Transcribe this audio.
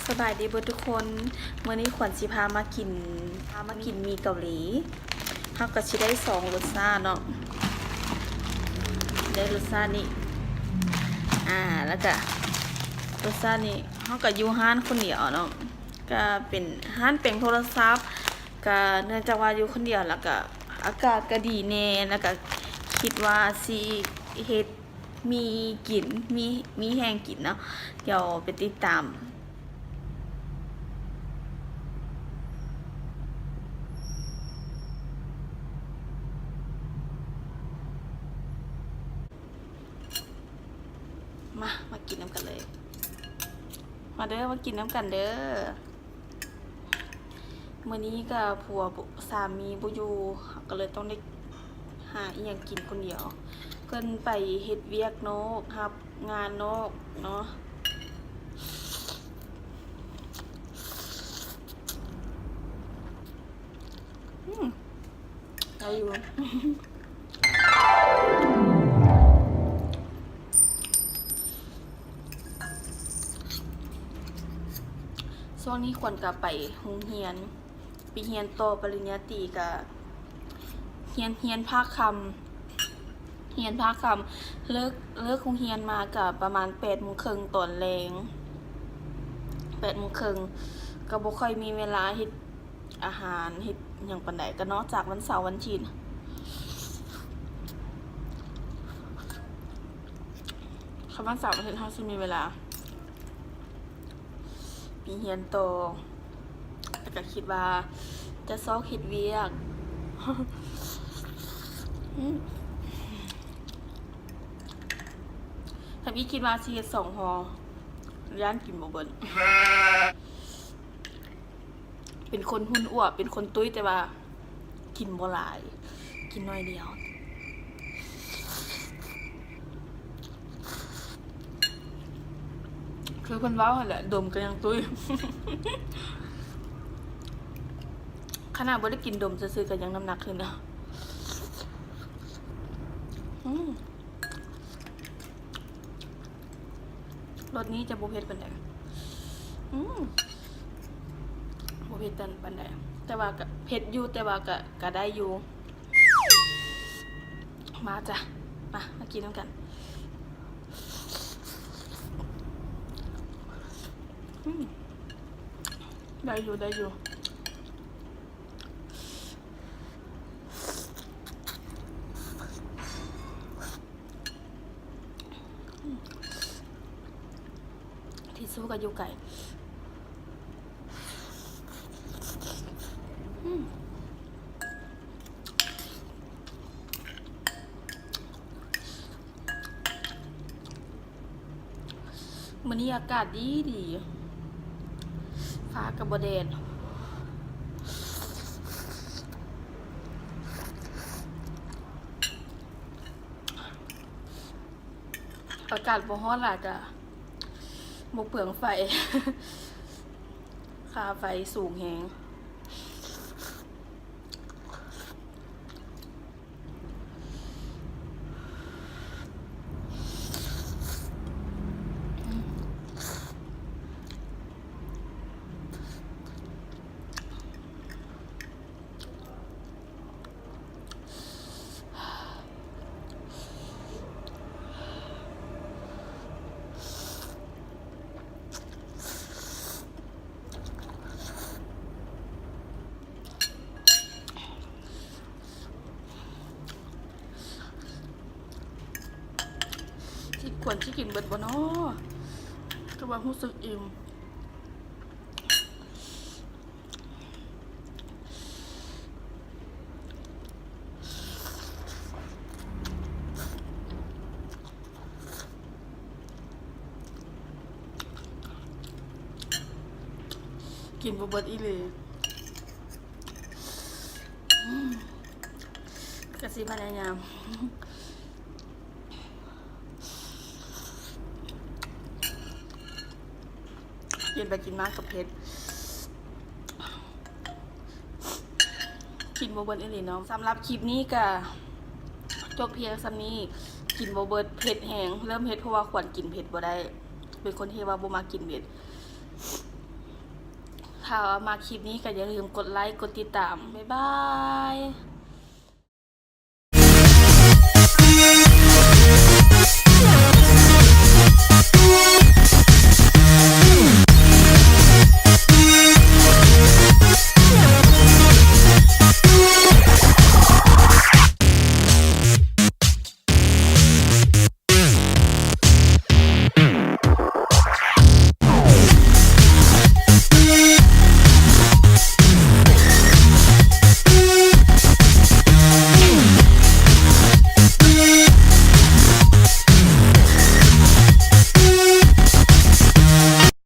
ສະບາຍດີເບິດທຸກຄົນ, ມື້ນີ້ຂວັນຊິພາມາກິນ ພາມາກິນໝີ່ເກົາຫຼີ. ເຮົາກໍຊິໄດ້ສອງລົດຊາດເນາະ, ໄດ້ລົດຊາດນີ້ ອາ ແລ້ວກະລົດຊາດນີ້. ເຮົາກໍຢູ່ຮ້ານຄົນດຽວເນາະ, ກະເປັນຮ້ານແປງໂທລະສັບ, ກະເນື່ອງຈາກວ່າຢູ່ຄົນດຽວ ແລ້ວກະອາກາດກະດີແດ່, ແລ້ວກະຄິດວ່າຊິເຮັດ ມີກິນ ມີ ມີແຮງກິນເນາະ. ດຽວໄປຕິດຕາມ. ມາ ມາກິນນຳກັນເລີຍ, ມາເດີ ມາກິນນຳກັນເດີ. ມື້ນີ້ກໍຜົວ ສາມີບໍ່ຢູ່, ເຮົາກໍເລີຍຕ້ອງໄດ້ຫາອີ່ຫຍັງກິນຄົນດຽວ. ເພິ່ນໄປເຮັດວຽກນອກ, ຮັບງານນອກເນາະ. ອືມ ໄດ້ຢູ່. ຊ່ວງນີ້ຂວັນກໍໄປໂຮງຮຽນ, ໄປຮຽນຕໍ່ປະລິນຍາຕີ, ກໍຮຽນ ຮຽນພາກຄ່ຳ, ຮຽນພາກຄ່ຳ. ເລີກ ເລີກໂຮງຮຽນມາກໍປະມານແປດໂມງເຄິ່ງຕອນແລງ, ແປດໂມງເຄິ່ງ. ກໍບໍ່ຄ່ອຍມີເວລາເຮັດ ອາຫານເຮັດຫຍັງປານໃດ, ກໍນອກຈາກວັນເສົາວັນອາທິດ. ຄັນວັນເສົາວັນອາທິດເຮົາຊິມີເວລາໄປຮຽນຕໍ່, ແຕ່ກໍຄິດວ່າຈະຊອກເຮັດວຽກ. ອືມ ຖ້າມີຄິດວ່າຊິເຮັດສອງຫໍ່ ຢ້ານກິນບໍ່ເບິດ. ເປັນຄົນຫຸ່ນອວບ ເປັນຄົນຕຸ້ຍ, ແຕ່ວ່າກິນບໍ່ຫຼາຍ, ກິນໜ້ອຍດຽວ. ຄືເພິ່ນເວົ້າຫັ້ນແຫຼະ, ດົມກໍຍັງຕຸ້ຍ. ຂະໜາດບໍ່ໄດ້ກິນດົມຊື່ໆ ກໍຍັງນ້ຳໜັກຂຶ້ນ. ອືມ. ລົດນີ້ຈະບໍ່ເຜັດປານໃດ. ອືມ ບໍ່ເຜັດປານໃດ, ແຕ່ວ່າກະເຜັດຢູ່, ແຕ່ວ່າກະ ກະໄດ້ຢູ່. ມາຈ້ະ, ມາ ມາກິນນຳກັນ. ອືມ ໄດ້ຢູ່ ໄດ້ຢູ່. ທິດຊູກໍຢູ່ໃກ້. ອືມ ມື້ນີ້ອາກາດດີດີ, ຟ້າກໍບໍ່ແດດ. ອາກາດບໍ່ຮ້ອນຫຼາຍກະບໍ່ເປືອງໄຟ, ຄ່າໄຟສູງແຮງ. ຊິ ຄວນຊິກິນເບິດບໍ່ນໍ? ຄືວ່າຮູ້ສຶກອີ່ມ. ກິນບໍ່ເບິດອີ່ຫຼີ. ອືມ ກະຊິພະຍາຍາມ ກິນໄປກິນມາກໍເຜັດ. ກິນບໍ່ເບິດອີ່ຫຼີເນາະ. ສຳລັບຄລິບນີ້ກະຈົບພຽງສ່ຳນີ້. ກິນບໍ່ເບິດ, ເຜັດແຮງ, ເລີ່ມເຜັດ ເພາະວ່າຂວັນກິນເຜັດບໍ່ໄດ້, ເປັນຄົນທີ່ວ່າບໍ່ມັກກິນເຜັດ. ຖ້າວ່າມັກຄລິບນີ້ກໍຢ່າລືມກົດໄລ ກົດຕິດຕາມ. ບາຍບາຍ.